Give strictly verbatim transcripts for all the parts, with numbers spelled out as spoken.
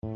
Ша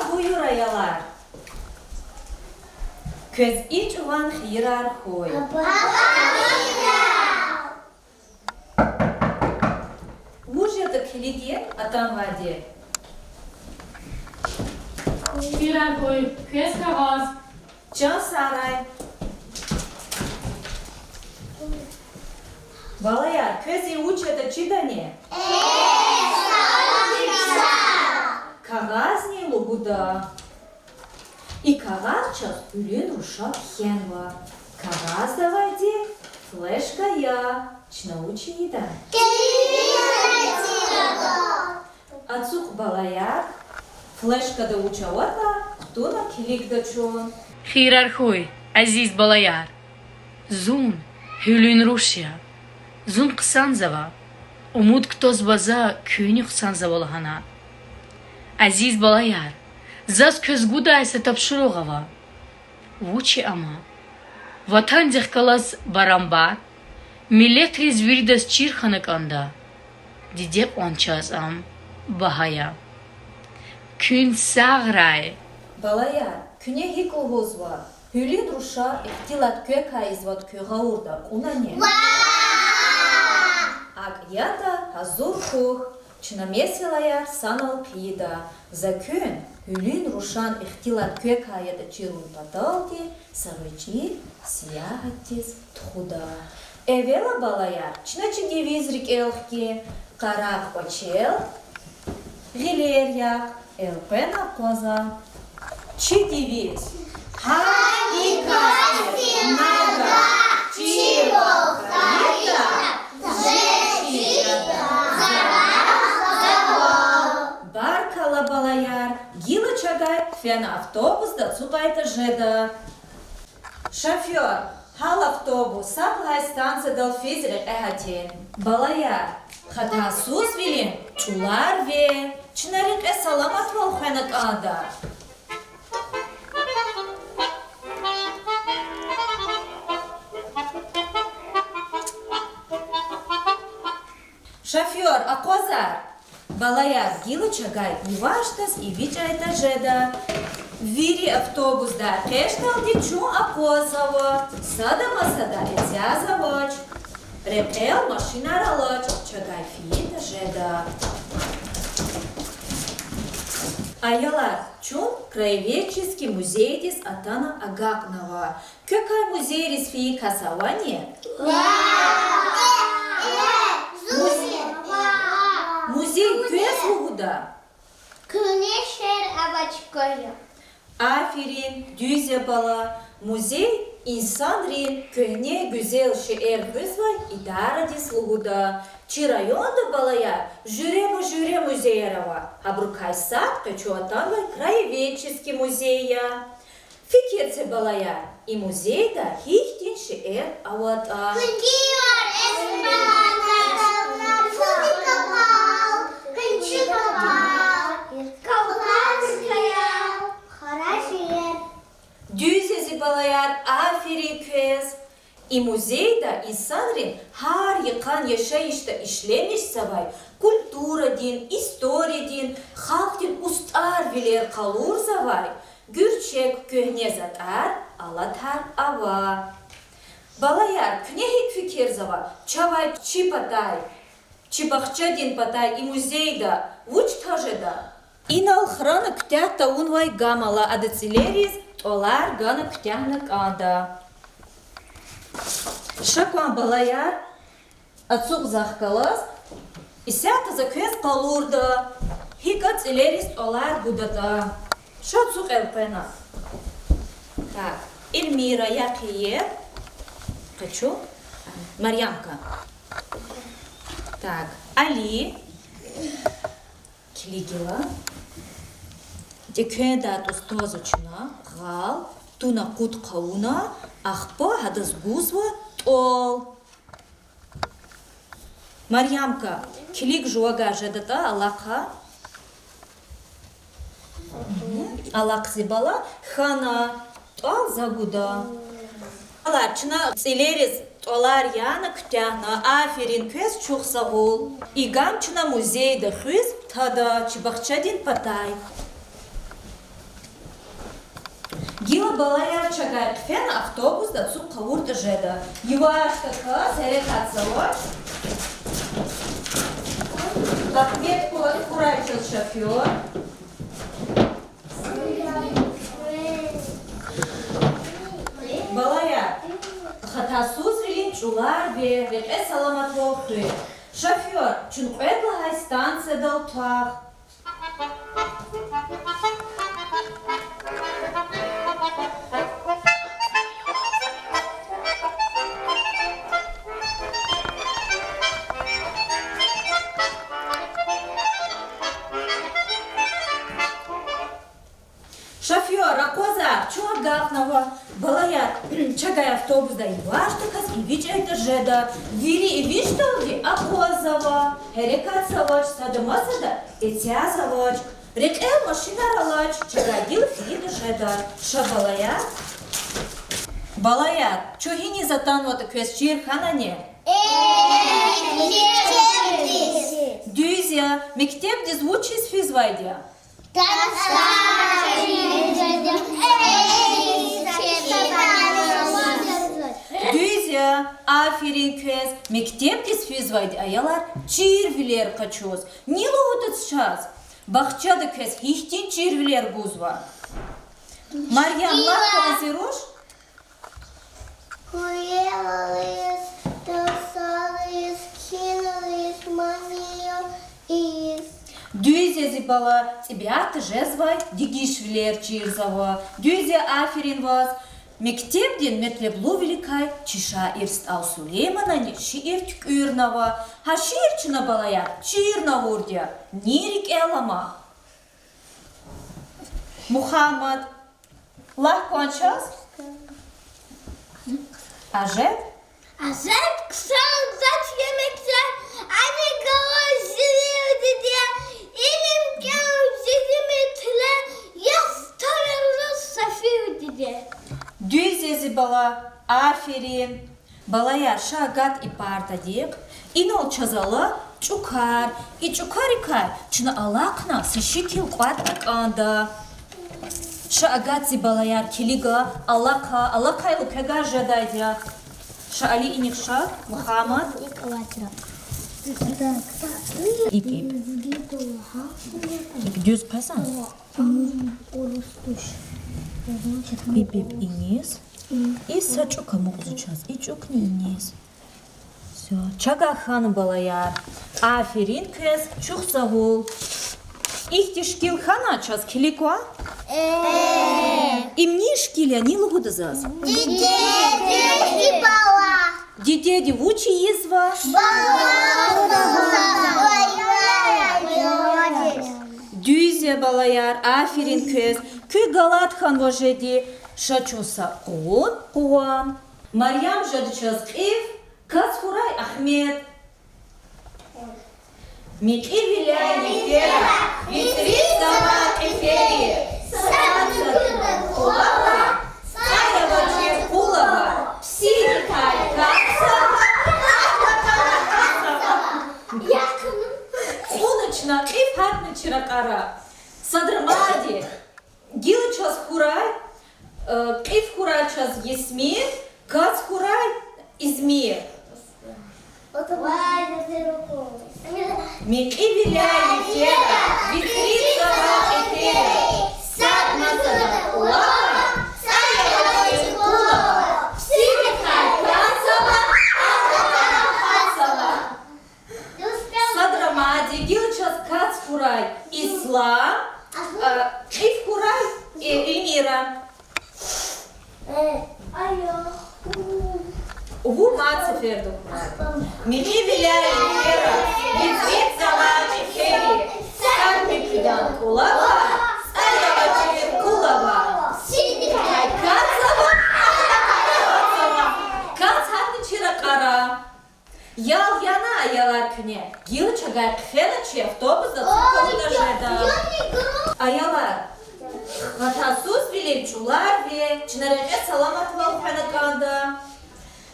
буюр, аялар. Квез и чӀаван хийирар хьуй. Вуж ятӀа килигин атанвайди? Хийирар хьуй, квез кагъаз. Чан сагърай. Балаяр, квез и вуч ятӀа чидани? Кагъазни лугьуда. И кагъаз чаз гьуьлуьн руша кхьенва. Кагъазда авайди флешка я. Чна вуч ийида? Ацукь, балаяр, флешкада вуч аватӀа хтуна килигда чун. Хийирар хьуй, азиз балаяр. Зун гьуьлуьн руш я. Зун хъсанзава. Умуд кутазва за куьнни хъсанзава лагьана. Азиз балаяр, заз квез гудай са тапшуругъ ава. Вуч я ам? Ватандихъ галаз барамбар, миллетриз виридаз чир хьана кӀанда. Диде кьван чаз ам багьа я. Куьн сагърай. Балаяр, куьне гьикӀ лугьузва, гьуьлуьн руша ихтилат квекай ийизватӀа куь гъавурда акьунани? АкӀ ятӀа, гьазур хьухь, чна месэлаяр санал хъийида. За куьн гьуьлуьн рушан ихтилат квекай ятӀа чирун паталди са гъвечӀи сиягьатдиз тухуда. Эвела, балаяр, чна чи девиз рикӀел хкин: къарагъ кӀвачел, гъилер яхъ, элкъвена акъваза. Чи девиз: гьа и касди нагагь чирвал хьайитӀа, жеч хьиз жеда, зарар завал. Баркалла, балаяр, гила чавай фена автобусда ацукьайтӀа жеда. Шофёр, гьал автобус сад лагьай станциядал физ рекье гьатин. Балаяр, хатасузвилин чӀулар ве, чна рекье саламатвал хвена кӀанда. Шофёр, акъвазар! Балаяр, гила чавай ивачдаз эвичӀайтӀа жеда. Вири автобусдай экъечӀдалди чун акъвазава, сада масада эцяз авач. Рекьел машинар алач, чавай фейитӀа жеда. Аялар, чун краеведческий музейдиз атана агакьнава. Квекай музейриз фейи кас авани? Муз-, музей квез лугьуда? Куьне шер авач квая. Аферин, дуьз я, бала. Музей инсанрин куьгьне гуьзел шейэр хуьзвай идарадиз лугьуда. Чи районда, балаяр, жуьреба-жуьре музейяр ава. Абурукай сад къе чун атанвай краеведческий музей я. Фикир це, балаяр, и музейда гьихьтин шейэр аватӀа. Къинжияр, эсмер, капал, къинжи капал, кавказ каял, къара шейэр. Дуьз я, зи балаяр, аферин квез. И музейда инсанрин гьар йикъан яшайишда ишлемишзавай культурадин, историядин, халкьдин устӀарвилер къалурзавай гуьрчег, куьгьне затӀар, алатар ава. Балаяр, куьне гьикӀ фикирзава, чавай чи патай, чи бахчадин патай и музейда вуч таз жеда? Инал храна куьтягь тавунвай гам ала, ада цӀилериз тӀвалар гана куьтягьна кӀанда. Ша кван, балаяр, ацукьзахъ галаз, исятда за квез къалурда, гьикӀ цӀилериз тӀвалар гудатӀа. Ша ацукь элкъвена. Так, Эльмира, яхъ иер. Къачу. Марьямка. Так, Али. Килигила. ТеквендатӀ устаза чна гъал, туна къут хъувуна, ахпа гьадаз гузва тӀвал. Марьямка, килиг, жувагар жедатӀа, алахъа. Алахъ, зи бала, хьана, тӀвал за гуда. Балаяр, чна цӀилериз тӀвалар яна куьтягьна, аферин квез, чухсагъул. И гам чна музейда хуьз тада, чи бахчадин патай. Гила, балаяр, чагай хъфена, автобусда ацукь хъувуртӀа жеда. Яваш-яваш, гьерекатзавач. Ахпа хьурай чаз шофёр. Балаяр, хатасузвилин чӀулар ве, рекье саламатлу хуьх. Шофёр, чун кьвед лагьай станциядал твах. Шофёр, акъвазар, чун агакьнава. Балаяр, чагай автобусда яваш-яваш ивичӀайтӀа жеда. Вири ивичӀдалди акъвазава, гьерекатзавач, сада масада эцязавач. Рекьел машинар алач, чагай гила фейида жеда. Ша, балаяр. Балаяр, чун гьиниз атанватӀа, квез чир хьанани? Дуьз я, мектебдиз вучиз физвайди я? Дуьз я, аферин квез, мектебдиз физвайди, аялар, чирвилер къачуз. Ни лугьуда чаз? Бахчада квез гьихьтин чирвилер гузва? Марьям, лагь кван зи руш. Хвелиз, тарсариз, кхьинриз, манийриз. Дуьз я, зи бала, тӀебиатда жезвай дегишвилер чирзава. Дуьз я, аферин ваз. Мектебдин метлеблувиликай чи шаир СтӀал Сулейманани шиир туькӀуьрнава. Гьа шиир чна, балаяр, чирна авурди я. Ни рикӀел ама? Мухаммад, лагь кван чаз. Ажеб? Ажеб хъсан затӀ я мектеб, ани галаз зи вил диде, илим кӀелун зи метлеб я, стхаяр лугьуз са фив диде. Дуьз я, зи бала, аферин. Балаяр, ша агат и партадихъ. Инал чаз ала чӀукар. И чӀукарикай чна алахъна са шикил кӀватӀна кӀанда. Ша агат, зи балаяр, килига, алахъа, алахъайла квевай жедайди я. Ша, Али, инихъ ша, Мухаммад. Иб, иб. Иб дуьз къвезва? Иб, иб иниз. И са чӀук амукьзава чаз, и чӀукни иниз. Всё. Чагай хьана, балаяр. Аферин квез, чухсагъул. Ихьтин шикил хьана чаз, килиг кван. Им ни шикил я, ни лугьуда заз? Дидеди вуч ийизва? Дуьз я, балаяр, аферин квез. Куь галат хьанва жеди. Ша чун са къугъун къугъван. Марьям жеда чаз кьиф, кац хьурай Агьмед. Мекьивиляй йифера, вицӀрицӀзава кьифери, сад маса кӀулава, цӀай авачир кул ава, псидикай кацава, кьуна чна кьиф, гьатна чи ракьара. Садра мад гила чаз хьурай, э, кьиф хьурай чаз Ясмин, кац хьурай Измир. Мекьивиляй йифера, вицӀрицӀзава кьифери, сад маса кӀулава, цӀай авачир кул ава, псидикай кацава, кьуна чна кьиф, гьатна чи ракьара. Садра мад гила чаз кац хьурай Ислам, э, кьиф хьурай, э, Эльмира. Вун мад сеферда хьурай. Мекьивиляй йифера, вицӀрицӀзава кьифери, сад муькуьдан кӀулава, цӀай авачир кул ава, псидикай кацава, кьуна чна кьиф, гьатна чи ракьара. Ял яна, аялар, куьне? Гила чавай хъфена чи автобусда цӀукаватӀа жеда. Аялар, хатасузвилин чӀулар ви, чна рекье саламатвал хвена кӀанда.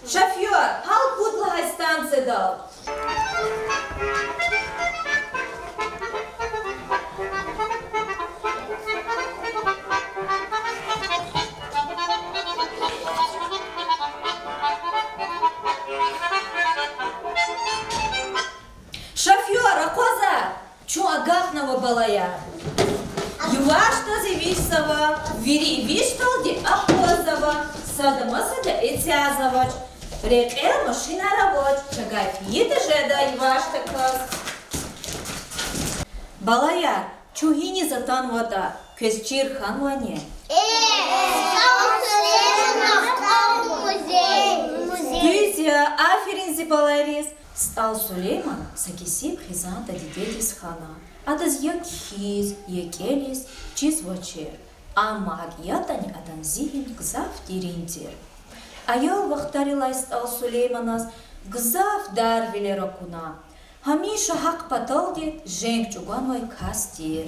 Шофёр, гьал пуд лагьай станциядал. Шофёр, акъвазар, чун агакьнава, балаяр. Явашдаз эвичӀзава, вири эвичӀдалди акъвазава, сада масада эцязавач. Рекьел машинар авач, чавай фейиди жеда явашдаказ. Балаяр, чун гьиниз атанватӀа, квез чир хьанвани? Дуьз я, аферин зи балайриз. СтӀал Сулейман са кесиб хизанда дидедиз хьана. Адаз я кхьиз, я кӀелиз чизвачир. Амма гьакӀ ятӀани адан зигьин гзаф дерин тир. Аял вахтарилай СтӀал Сулейманаз гзаф дарвилер акуна. Гьамиша гьахъ паталди женг чӀугванвай кас тир.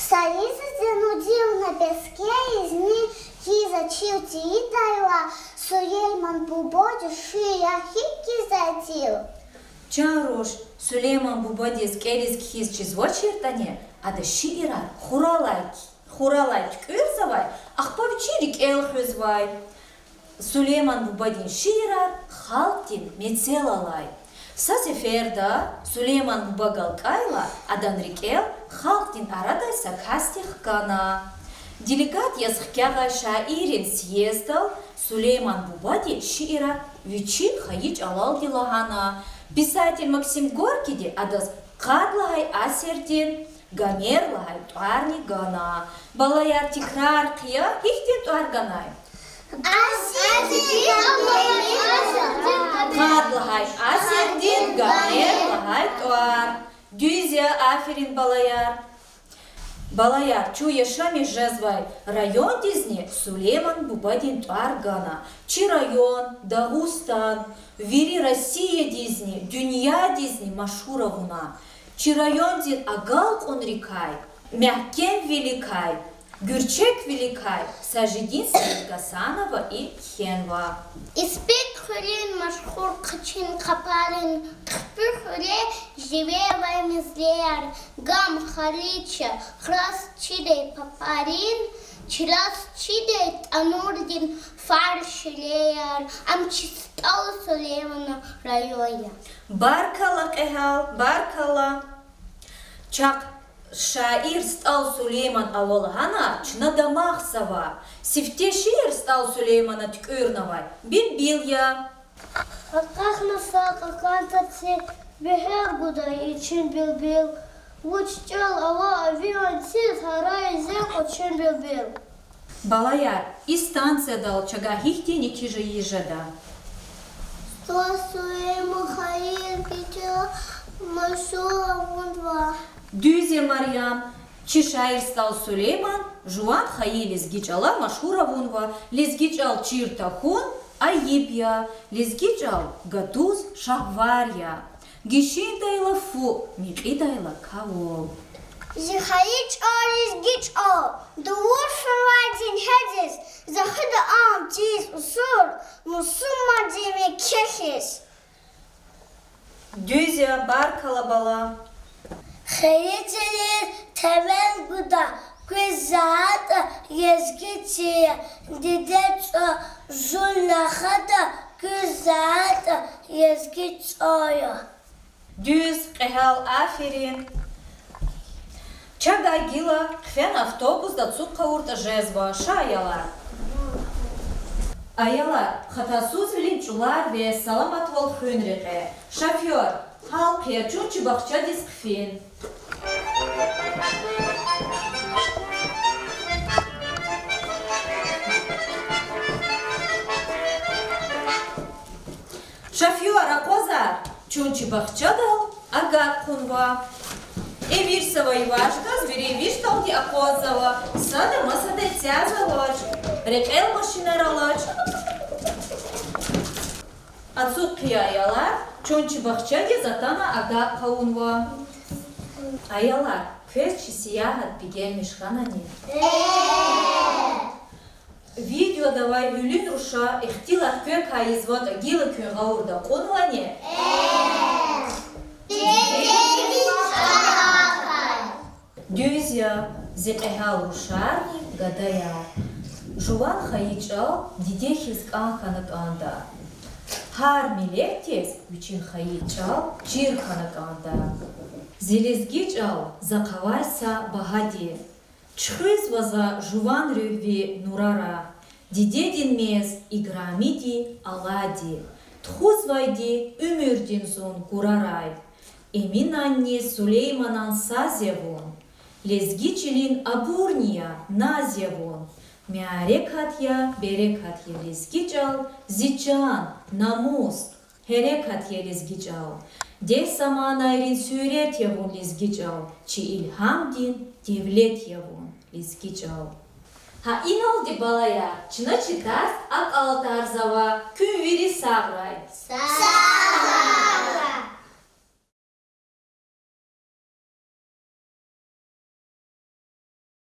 Са йисуз Зейнудилна бес кӀелизни чиз чир тийидайла, Сулейман бубади шиир гьикӀ кхьизвай тир? Чан руш, Сулейман бубадиз кӀелиз кхьиз чизвачиртӀани, ада шиирар хуралай, хуралай туькӀуьрзавай, ахпа вичин рикӀел хуьзвай. Сулейман бубадин шиирар халкьдин мецел алай. Са сеферда Сулейман буба галкӀайла, адан рикӀел халкьдин арадай са касдихъ хкана. Делегат яз хкягъай шаиррин съездал Сулейман бубади шиирар вичин хайи чӀалалди лагьана. Писатель Максим Горькийди адаз къад лагьай асирдин Гомер лагьай тӀварни гана. Балаяр, тикрар хъия, гьихьтин тӀвар ганай? Къад лагьай асирдин Гомер лагьай тӀвар. Дуьз я, аферин, балаяр. Балаяр, чун яшамиш жезвай райондизни Сулейман бубадин тӀвар гана. Чи район Дагъустан вири Россиядизни, дуьньядизни машгьур авуна. Чи райондин агалкьунрикай, мягькемвиликай, гуьрчегвиликай Сажидин Саидгьасановаи кхьенва. Испит хуьруьн машгьур Хъачин къапарин хъипуь хуьре живе авай мезлияр: Гам, Халича, крас чидай папарин, чраз чидай тӀанурдин фар, шелеяр. Ам чи СтӀал Сулейманан район я. Баркалла, кьегьал, баркалла. Чахъ шаир СтӀал Сулейман ава лагьана, чна дамахзава. Сифте шиир СтӀал Сулеймана туькӀуьрнавай Билбил я. Акьахна са кьакьан таци, бегьер гудай ичин билбил. Вуч чӀал ава ви ванциз, гьарай зи къучин билбил. Балаяр, и станциядал чавай гьихьтин нетижа ийиз жеда? СтӀал Сулейман хайи лезги чӀала машгьур авунва. Дуьз я, Марьям, чи шаир СтӀал Сулейман жуван хайи лезги чӀала машгьур авунва, лезги чӀал чир тахьун Айиб я, лезги чӀал гатуз шагьвар я, гишиндайла фу, мекьидайла кавал. Зи хайи чӀал, лезги чӀал, дувур хьанвай дингьедиз, за хуьда ам тийиз усур, мусурмандин мекке хьиз. Дуьз я, баркалла, бала. Хийирлу темен гуда, куьз лагьайтӀа лезги чӀал я, диде чӀал зун рахада, куьз лагьайтӀа лезги чӀал я. Дуьз, кьегьал, аферин. Чагай гила хъфена автобусда ацукь хъувуртӀа жезва, ша, аялар. Аялар, хатасузвилин чӀулар ве саламатвал хуьн рекье. Шофёр, гьалкъия, чун чи бахчадиз хъфин. Шофёр, акъвазар, чун чи бахчадал агакь хъувунва. ЭвичӀзава иваждаз, вири вичӀдалди акъваззава, сада масадай цяз авач, рекьел машинар алач. Ацукь хъия, аялар, чун чи бахчадиз атана агакь хъувунва. Аялар, квез чи сиягьат бегенмиш хьанани? Видеодавай гьуьлуьн руша ихтилат квекай ийизватӀа, гила куьн гъавурда кьунвани? Дуьз я, зи кьегьал рушарни гадаяр. Жуван хайи чӀал диде хьиз кӀан хьана кӀанда. Гьар миллетдиз вичин хайи чӀал чир хьана кӀанда. Зи лезги чӀал захъ авай са багьади. Чуьхуьзва за жуван руьгь ви нурара, дидедин мез играмиди, алади, тухузвайди уьмуьрдин зун гурарай. Эминанни Сулейманан саз я вун, лезги чилин абурни я, наз я вун. Мярекат я, берекат я лезги чӀал, зи чан, намус, гьерекат я лезги чӀал. Дегь заманайрин суьрет я вун лезги чӀал, чи илгьамдин девлет я вун лезги чӀал. Гьа иналди, балаяр, чна чи тарс акьалтӀарзава, куьн вири сагърай.